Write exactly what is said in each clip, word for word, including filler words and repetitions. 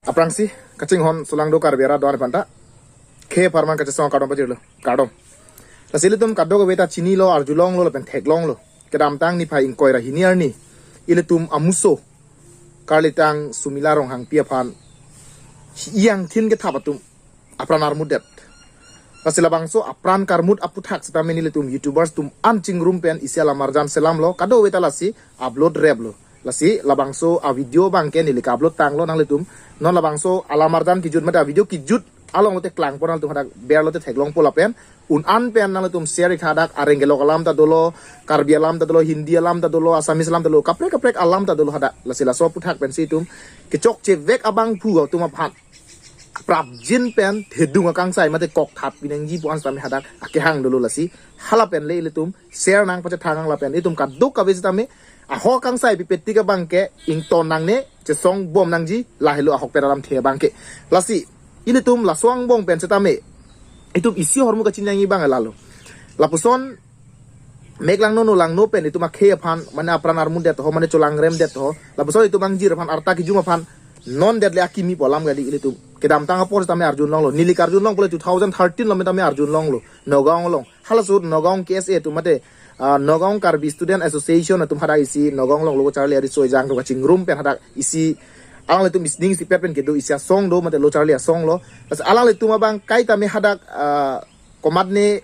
Aphrangsi kachinghon solangdo Karbi arat do-an aphanta khei apharman kachesong kardom pajirlo, kardom. Lasi ilitum kadokave ta chinilo, arjulonglo lapen theklonglo. Kedamtang niphai ingkoi ra hini arni ilitum amuso karlitang Sumila Ronghangpi aphan iyangthin kethap atum apran armutdet. Lasi labangso apran karmut aputhak sitame nelitum YouTubers atum an chingrum pen isi alamarjan selamlo, kadokave ta lasi upload replo. Lasi labangso a-video abangke neli ka-upload tanglo nanglitum. Non labangso alamarjan kejut mate a-video kejut along lote klangpo, nanglitum hadak berlote theklongpo lapen un-an pen nanglitum share ik tha hadak, areng kelok alam ta dolo, Karbi alam ta dolo, Hindi alam ta dolo, Assamese alam ta dolo, kaprek kaprek alam ta dolo hadak. Lasi laso aputhak pensi itum kechokche vek abangphu atum aphan prapjin pen thedung akangsai mate kokthat pinangji pu-an sitame hadak akehang dolo. Lasi hala pen le ilitum share nang pachethang nang lapen itum kadokave sitame ahok akangsai pipetik abangke ington nangne, chesong bom nangji, lahelo ahok pen alamthe abangke. Lasi ilitum laso angbong pen sitame itum isi ahormu kachiningri abang lalo. Lapuson mek langno no langno pen itum akhei aphan mane apran armutdet ho, mane cholangremdet ho. Lapuson itum angjir aphan, arta kejum aphan non det le akimi pu alam kali. Ilitum kedamtang apor sitame arjulonglo. Neli karjulong pule two thousand thirteen lo sitame arjulonglo Nagaon along. Halaso Nagaon K S A atum mate, ah, Nagaon Karbi Student Association atum hadak isi Nagaon along lo kacharli ariso ejang atum kachingrum pen hadak isi alanglitum isi ning isipet pen kedo isi asong do mate lo charli asong lo. Lasi alanglitum abang kaitame hadak, ah, komatne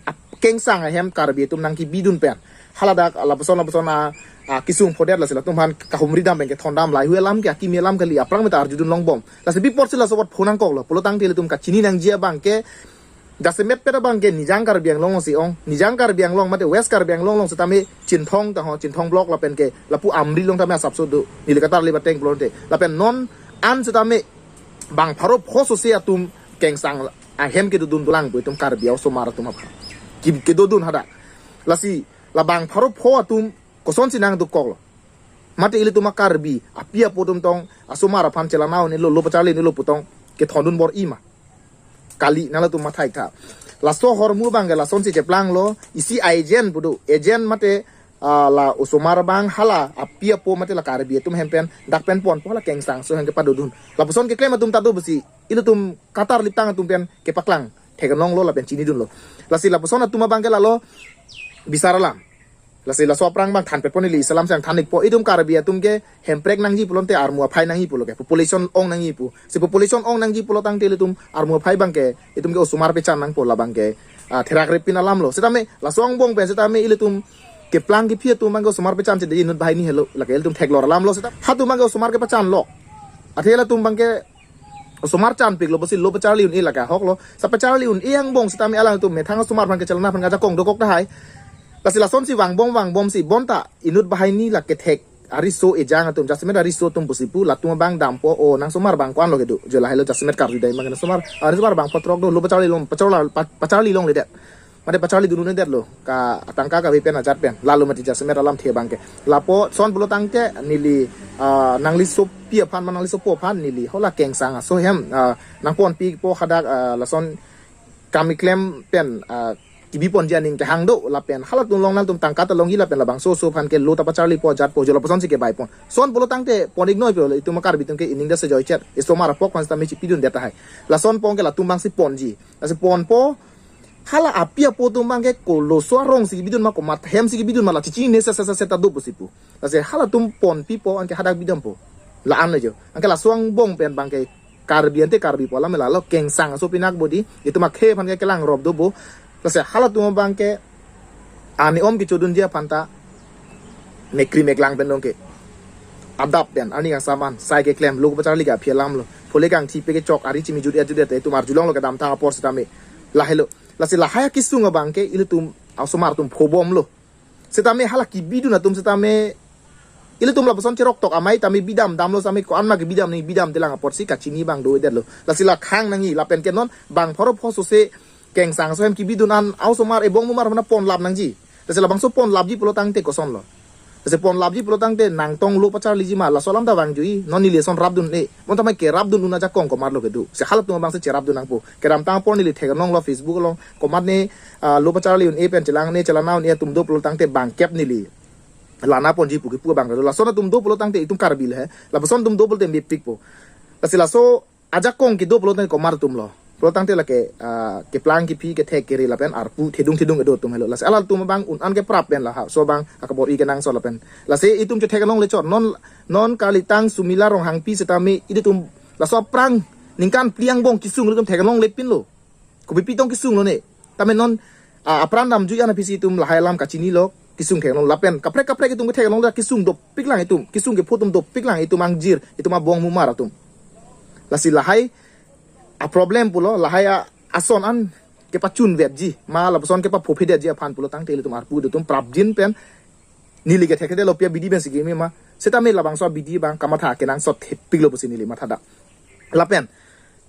ap-, kengsang ahem Karbi atum nangkebidun pen haladak lapuson lapuson a, a, kesung phodet, lasi latum aphan kahumri dam pen kethondam lahai-hui alam ke akimi alam kali, aphrang meta arjudun longbom. Lasi pi apotsi laso apot phonangkoklo pulo tangte ilitum kachini nangji abangke jasemet pet abangke Nijang Karbi Anglong si ong, Nijang Karbi Anglong mate West Karbi Anglong along sitame Chinthong ta ho, Chinthong block lapen ke lapu Amri along tame asapso do, neli katarli bateng pulote. Lapen non an sitame bang pharo pho sose atum kengsang ahem kedodun dolang pu itum Karbi osomar atum aphan. Ki-, kedodun hadak. Lasi la bang pharo pho atum kosonsi nangdukoklo? Mate ilitum a-Karbi api apo atum tong asomar aphan chelana un-elo, lo pacharli un-elo pu tong kethondun bor-i ma? Kali, nanglitum matha ik tha. Laso ahormu abangke lasonsi cheplanglo, isi a-agent pu do, agent mate, ah, la osomar abang hala api apo mate la Karbi atum hem pen dak pen ponpo, hala kengsang aso hem kepadodun. Lapuson keklem atum ta do pusi ilitum katarlitang atum pen kepaklang theklonglo lapen chinidunlo. Lasi lapuson atum abangke lalo bisar alam. Lasi laso aphrang abang thanpetpo neli, isi alam si nangthan ikpo, itum Karbi atum ke hemprek nangji pulote armu aphai nangji pulo ke, population ong nangji pu. Si population ong nangji pulo tangte ilitum armu aphai abangke itum ke osomar pechan nangpo, la abangke, ah, therak repin alamlo. Sitame laso angbong pen sitame ilitum keplang kephi atum abangke osomar pechan chede inut banghini helo, lake ilitum theklor alamlo sita. Halatum abangke osomar kepachanlo. Athe latum abangke osomar chanpiklo pusi lo pacharli un-e lake ahoklo. Sa pacharli un-e angbong sitame alangtum methang osomar aphan kechelana aphan kajakong dokok tahai. Lasi lasonsi vangbom vangbomsi bonta inut banghini lake thek ariso ejang atum, jasemet ariso atum pusi pu, latum abang dampo, o nang osomar bang ko-an lo kedo, jo lahelo jasemet karjudai abang nang osomar, ah, nang osomar bang phongo throk do, lo pacharli long, pacharla, pa-, pacharli longledet. Mate pacharlidun un-edetlo, ka atangka kave pen ajat pen, lalo mati jasemet alamthe abangke. Lapuson pulo tangte neli, ah, nangli sopi aphan ma nangli sopo aphan neli hala kengsang aso hem, ah, nangponpipo hadak, ah, lason kam keklem pen, ah, kebi ponji aning kehang do lapen halatum along nangtum tangka ta longji lapen labangso oso aphan ke lo ta pacharlipo ajatpo, jo lapusonsi kebai pon. Son pulo tangte pon ik noi pulo, itum a-Karbi atum ke ining da sejoi chet, osomar apok aphan sitame chipidundet tahai. Lason pon ke latum abangsi ponji. Lasi ponpo, hala api apo atum abangke koloso arongsi kebidun ma, komat hemsi kebidun ma, la chichinine sesa seta do pusi pu. Lasi halatum ponpipo, anke hadak bidampo. La-an le jo. Anke laso angbong pen abangke Karbi ante Karbi pu alam lalo, kengsang aso pinak bodi, itum akhei aphan ke kelangrop dopo. Lasi halatum abangke ani om kechodunji aphan ta mekri meklang pen dong ke. Adap pen, ani kang saman, sai keklem, lo pacharli ke aphi alamlo. Phule kangthi pe kechok, ari chimi jut-et jut-et, itum arjulonglo kedamtang apor sitame. Lahelo. Lasi lahai akesung abangke ilitum osomar atum phobomlo. Sitame hala kebidun atum sitame ilitum lapuson cheroktok amei tame bidam damlo, sitame ko-an ma kebidam nangji, bidamdelang apotsi kachini abang do-edetlo. Lasi la khang nangji lapen ke non bang pharo pho sose kengsang aso hem kebidun an osomar ebong mumar mana ponlap nangji. Lasi labangso ponlapji pulo tangte kosonlo? Lasi ponlapji pulo tangte nangtong lo pacharliji ma, laso alam ta vangjui, non neli lason rapdun-e. Bonta mai kerapdun un ajakong komatlo kedo. Si halatum abangsi cherapdun nangpo. Kedamtang apor neli theklonglo Facebook along, komatne, ah, lo pacharli un-e pen chelangne chelana un-e atum do pulo tangte bangkep neli lana ponji pu kepu abang kedo. Lason atum do pulo tangte itum Karbi le he. Lapuson atum do pulote mepikpo. Lasi laso ajakong kedo pulo tangte komat atum lo. Pulo tangte lake, ah, keplang kephi kethek kere lapen arpu thedung thedung kedo atum helo. Lasi alanglitum abang un-an keprap pen laso abang akabor-i kenangsot lapen. Lasi itum chetheklongle chot. Non, non Karlitang Sumila Ronghangpi setame ilitum laso aphrang ningkan phli angbong kesung ilitum theklongle pinlo. Kopi pitong kesunglo ne. Tame non, ah, apran damjui an aphi si itum lahai alam kachinilo, kesung theklong lapen kaprek kaprek itum ketheklong la kesung dopik lang itum, kesung kepho atum dopik lang itum angjir, itum abong mumar atum. Lasi lahai a problem pulo, lahai a ason an kepachunvetji, ma lapuson kepaphophedetji aphan pulo tangte ilitum arpu atum prapjin pen neli kethekthedetlo pi abidi pensi keme ma. Setame labangso abidi abang kamatha kenangsot thepiklo pusi neli mathadak. Lapen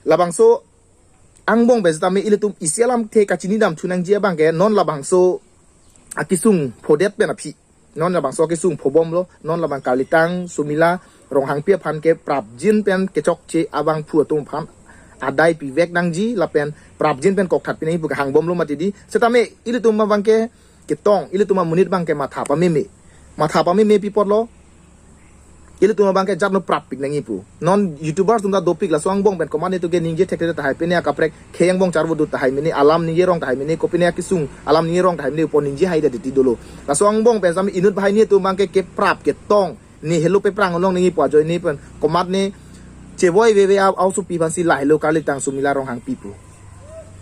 labangso angbong pen setame ilitum isi alamthe kachinidam thu nangji abang ke non labangso akesung phodet pen aphi. Non labangso akesung phobomlo, non labang Karlitang Sumila Ronghangpi aphan ke prapjin pen kechokche abangphu atum aphan adai pivek nangji lapen prapjin pen kokthat pi nangji pu kehangbomlo mati di. Setame ilitum abang ke ketong, ilitum amonit abang ke matha pameme. Matha pameme pi apotlo, ilitum abang ke jatno prappik nangji pu. Non YouTubers atum ta dopik, laso angbong pen komat netum ke ningje thekthedetji tahai, pine akaprek khei angbong charvo do tahai mene, alam ningje rong tahai mene, kopine akesung alam ningje rong tahai mene, upon ningje haidetji dolo. Laso angbong pen setame inut banghini atum abang ke keprap ketong, ne helo peprang along nangji pu ajoine pen komat ne chevoi veve a-, aosopi aphansi lahelo Karlitang Sumila Ronghangpi pu.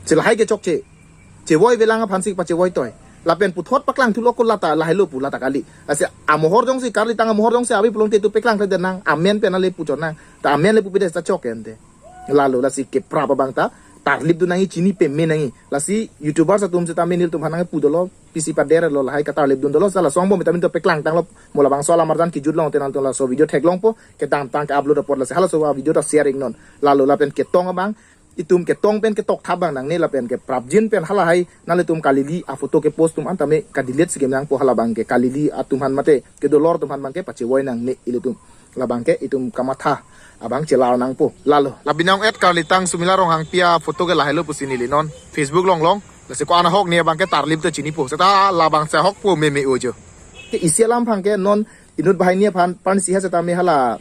Si lahai kechokche chevoive lang aphansi pachevoi toi. Lapen puthot paklang thulo ko lata lahelo pu lata kali. Lasi amohor jongsi Karlitang amohor jongsi ave pulote itum peklangkledet nang, amen pen ale puchot nang. Ta amen le pupedet ta chok ente. Lalo lasi keprap abang ta tarlip dun nangji, chini peme nangji. Lasi YouTubers atum setame nelitum aphan nangpu dolo, pisi pader lo lahai katarlip dun dolo, sa laso angbong vitamin to peklangtanglo, mo labangso alam arjan kejut long tenang to laso video theklongpo, kedamtang ke-upload apot lasi halaso video ta share iknon. Lalo lapen ketong abang, itum ketong pen ketokthap abang nangne lapen keprapjin pen halahai nanglitum Kalili aphoto kepost atum an tame kadelete si keme nangpo, hala abang ke Kalili atum aphan mate kedolor atum aphan abang ke pachevoi nangne ilitum. Labang ke itum kamatha abang chelar nangpo. Lalo. La binong at Karlitang Sumila Ronghangpi aphoto ke lahelo pusi neli non Facebook longlong. Lasi ko-an ahok ne abang ke tarlip ta chinipo. Seta labangso ahok po meme ojo. Ke isi alam aphan ke non inut banghini aphan pensi ha setame hala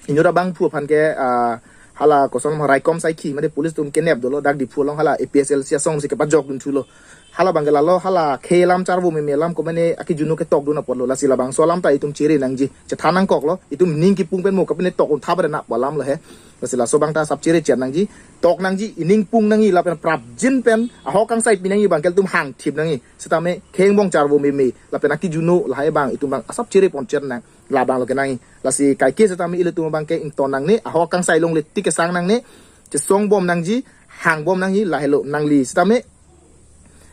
inut abangphu aphan ke, ah, hala koson ma raikom saikhi mate police atum kenep dolo, dak Diphu along hala APHLC asong si kepajok dun thulo. Hala abang ke lalo hala khei alam charvo meme alam ko mane akejunu ketok dun apotlo, lasi labangso alam ta itum chere nangji, chethan nangkoklo, itum ning kipung pen mo kapine tok un thap re na pu alam lo he. Lasi laso abang ta asap chere chet nangji, tok nangji, ining pung nangji lapen prapjin pen ahok kangsai pi nangji abang ke itum hangthip nangji. Setame khei angbong charvo meme lapen akejunu lahai abang itum abang asap chere pon chet nang. Labang lo kenangji. Lasi kaike setame ilitum abang ke ington nangne, ahok kangsai longle tik kesang nangne, chesongbom nangji, hangbom nangji, lahelo nangli setame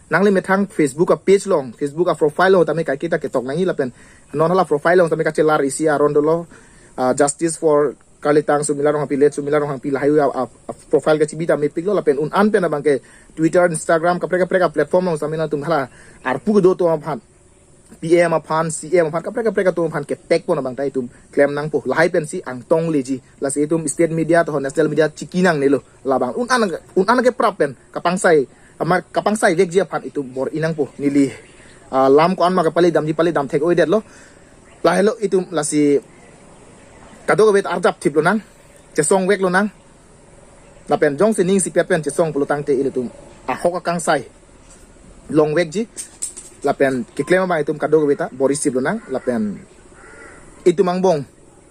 nangli methang Facebook a-page long, Facebook a-profile long tame kaike ta ketok nangji lapen non hala profile long tame kachelar isi aron dolo, ah, Justice for Karlitang Sumila Ronghangpi, late Sumila Ronghangpi lahai a, a, a-profile kachibi ta mepiklo lapen un-an pen abang ke Twitter, Instagram kaprek kaprek a-platform long setame nangtum hala arpu kedo atum aphan, PM aphan, CM aphan, kaprek kaprek atum aphan ketek pon abang ta itum klem nangpo. Lahai pensi angtong leji. Lasi itum state media to national media chiki nangnelo. Labang un-an, un-an keprap pen kapangsai, ama kapangsai vekji aphan itum bor-i nangpo. Neli, ah, lam ko-an ma kepale damji pale dam thek-oidetlo. Lahelo itum lasi kadokave ta arjap thip lonang, chesong vek lonang. Lapen jongsi ning isipet pen chesong pulo tangte ilitum ahok akangsai long vekji. Lapen keklem abang itum kadokave ta bor-i sip lonang. Lapen itum angbong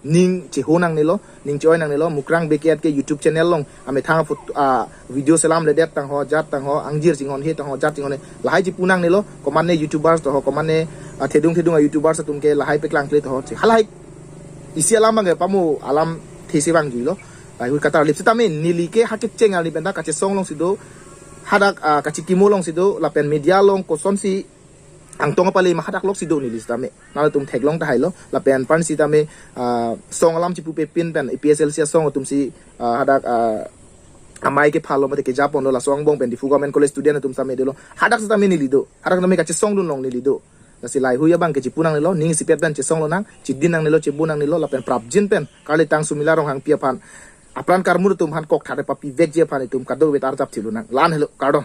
ning cheho nangnelo, ning che-oi nangnelo, Mukrang Bey Keyat ke YouTube channel long amethang phot-, ah, video selamledet tangho, jat tangho, angjir chinghonhe tangho, jat chinghonhe, lahai chipu nangnelo, komat ne YouTubers to ho, komat ne, ah, thedung thedung a-YouTubers atum ke lahai peklangkle to ho, che halahai isi alam abang ke pamo alamthe si vangjuilo. Lahai hui katarlip setame neli ke ha kecheng arni pen ta kachesong longsi do, hadak, ah, kachikimo longsi do, lapen media long kosonsi angtong apale ma hadak loksi do neli setame. Nanglitum theklong tahailo, lapen pensi tame, ah, song alam chipupe pin pen APHLC asong atumsi, ah, hadak, ah, amei kephalo mate keja ponlo, laso angbong pen Diphu Government College student atum setame dolo. Hadak setame neli do. Hadak setame kachesong dun long neli do. Lasi lahai hui abang ke chipu nangnelo, ning isipet pen chesong lonang, chidin nangnelo, chipu nangnelo, lapen prapjin pen Karlitang Sumila Ronghangpi aphan, apran karmur atum aphan kokthat papi vekji aphan itum kadokave ta arjap thip lonang. La-an helo, kardom.